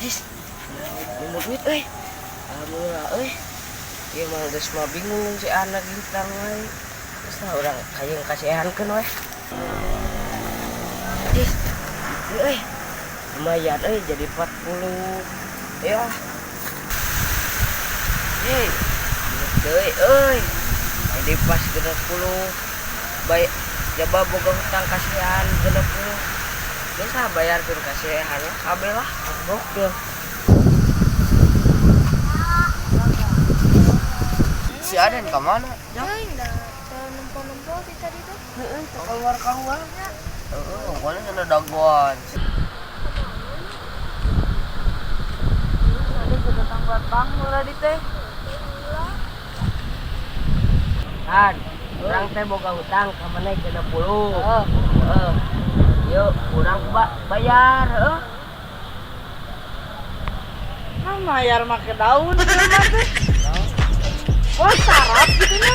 Jis, nemu duit euy. Alhamdulillah euy. Ieu mah geus mah bingung si anak hutang wae. Geus lah urang hayang kasihankeun we. Jis, ieu euy. Lumayan euy, jadi 40. Ya. Hei, deui euy. Jadi pas 60. Baik, jaba boga hutang kasihan 60. Geus lah, bayarkeun kasihan lah kabeh lah. Gokil. Si Aden ke mana? Euy, da teu nempo-nempo ti tadi teh. Heeh, teu keluar-keluar nya. Heeh, pokoknya sana dagoan. Ada juga datang-datang heula di teh. Kan, urang teh boga hutang ka maneh 60. Heeh. Heeh. Yuk, urang bayar, heeh. Nah, mayar make daun ieu mah teh. Wah, sarap gitu nya.